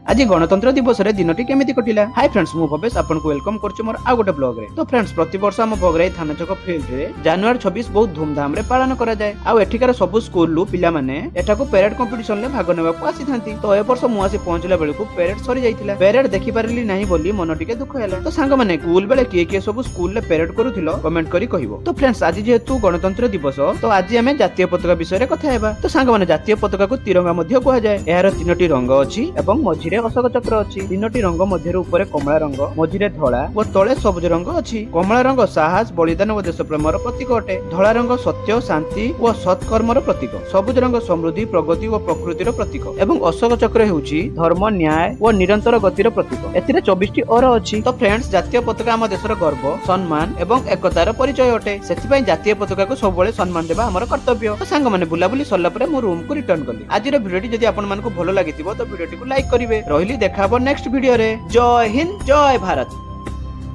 ଆଜି ଗଣତନ୍ତ୍ର ଦିବସରେ ଦିନଟି କେମିତି କଟିଲା? ହାଇ ଫ୍ରେଣ୍ଡସ୍, ମୁଁ ଭବେଶ, ଆପଣଙ୍କୁ welcome କରୁଛି ମୋର ଆଉ ଗୋଟେ ବ୍ଲଗରେ। ତ ଫ୍ରେଣ୍ଡସ୍, ପ୍ରତିବର୍ଷ ଆମ ଭୋଗରାଇ ଥାନା ଛକ ଫିଲ୍ଡରେ ଜାନୁଆରୀ 26 ବହୁତ ଧୁମଧାମରେ ପାଳନ କରାଯାଏ। ଆଉ ଏଠିକାର ସବୁ ସ୍କୁଲରୁ ପିଲାମାନେ ଏଠାକୁ ପ୍ୟାରେଡ କମ୍ପିଟିସନରେ ଭାଗ ନେବାକୁ ଆସିଥାନ୍ତି। ତ ଏ ବର୍ଷ ମୁଁ ଆସି ପହଞ୍ଚିଲା ବେଳକୁ ପ୍ୟାରେଡ ସରି ଯାଇଥିଲା। ପ୍ୟାରେଡ ଦେଖିପାରିଲି ନାହିଁ ବୋଲି ମନ ଟିକେ ଦୁଃଖ ହେଲା। ତ ସାଙ୍ଗମାନେ, ସ୍କୁଲ ବେଳେ କିଏ କିଏ ସବୁ ସ୍କୁଲରେ ପ୍ୟାରେଡ କରୁଥିଲ, କମେଣ୍ଟ କରି କହିବ। ତ ଫ୍ରେଣ୍ଡସ୍, ଆଜି ଯେହେତୁ ଗଣତନ୍ତ୍ର ଦିବସ, ତ ଆଜି ଆମେ ଜାତୀୟ ପତାକା ବିଷୟରେ କଥା ହେବା। ତ ସାଙ୍ଗମାନେ, ଜାତୀୟ ପତାକାକୁ ତିରଙ୍ଗା ମଧ୍ୟ କୁହାଯାଏ। ଏହାର ତିନୋଟି ରଙ୍ଗ ଅଛି ଏବଂ ମଝିରେ ଅଶୋକ ଚକ୍ର ଅଛି। ତିନୋଟି ରଙ୍ଗ ମଧ୍ୟରୁ ଉପରେ କମଳା ରଙ୍ଗ, ମଝିରେ ଧଳା ଓ ତଳେ ସବୁଜ ରଙ୍ଗ ଅଛି। କମଳା ରଙ୍ଗ ସାହସ, ବଳିଦାନ ଓ ଦେଶପ୍ରେମର ପ୍ରତୀକ ଅଟେ। ଧଳା ରଙ୍ଗ ସତ୍ୟ, ଶାନ୍ତି ଓ ସତ୍କର୍ମର ପ୍ରତୀକ। ସବୁଜ ରଙ୍ଗ ସମୃଦ୍ଧି, ପ୍ରଗତି ଓ ପ୍ରକୃତିର ପ୍ରତୀକ ଏବଂ ଅଶୋକ ଚକ୍ର ହେଉଛି ଧର୍ମ, ନ୍ୟାୟ ଓ ନିରନ୍ତର ଗତିର ପ୍ରତୀକ। ଏଥିରେ 24ଟି ଅର ଅଛି। ତ ଫ୍ରେଣ୍ଡସ୍, ଜାତୀୟ ପତାକା ଆମ ଦେଶର ଗର୍ବ, ସମ୍ମାନ ଏବଂ ଏକତାର ପରିଚୟ ଅଟେ। ସେଥିପାଇଁ ଜାତୀୟ ପତାକାକୁ ସବୁବେଳେ ସମ୍ମାନ ଦେବା ଆମର କର୍ତ୍ତବ୍ୟ। ତ ସାଙ୍ଗମାନେ, ବୁଲାବୁଲି ସରିଲା ପରେ ମୁଁ ରୁମକୁ ରିଟର୍ନ କଲି। ଆଜିର ଭିଡିଓଟି ଯଦି ଆପଣମାନଙ୍କୁ ଭଲ ଲାଗିଥିବ, ତ ଭିଡିଓଟିକୁ ଲାଇକ୍ କରିବେ। ରହିଲି, ଦେଖା ହବ ନେକ୍ସଟ ଭିଡିଓରେ। ଜୟ ହିନ୍ଦ, ଜୟ ଭାରତ।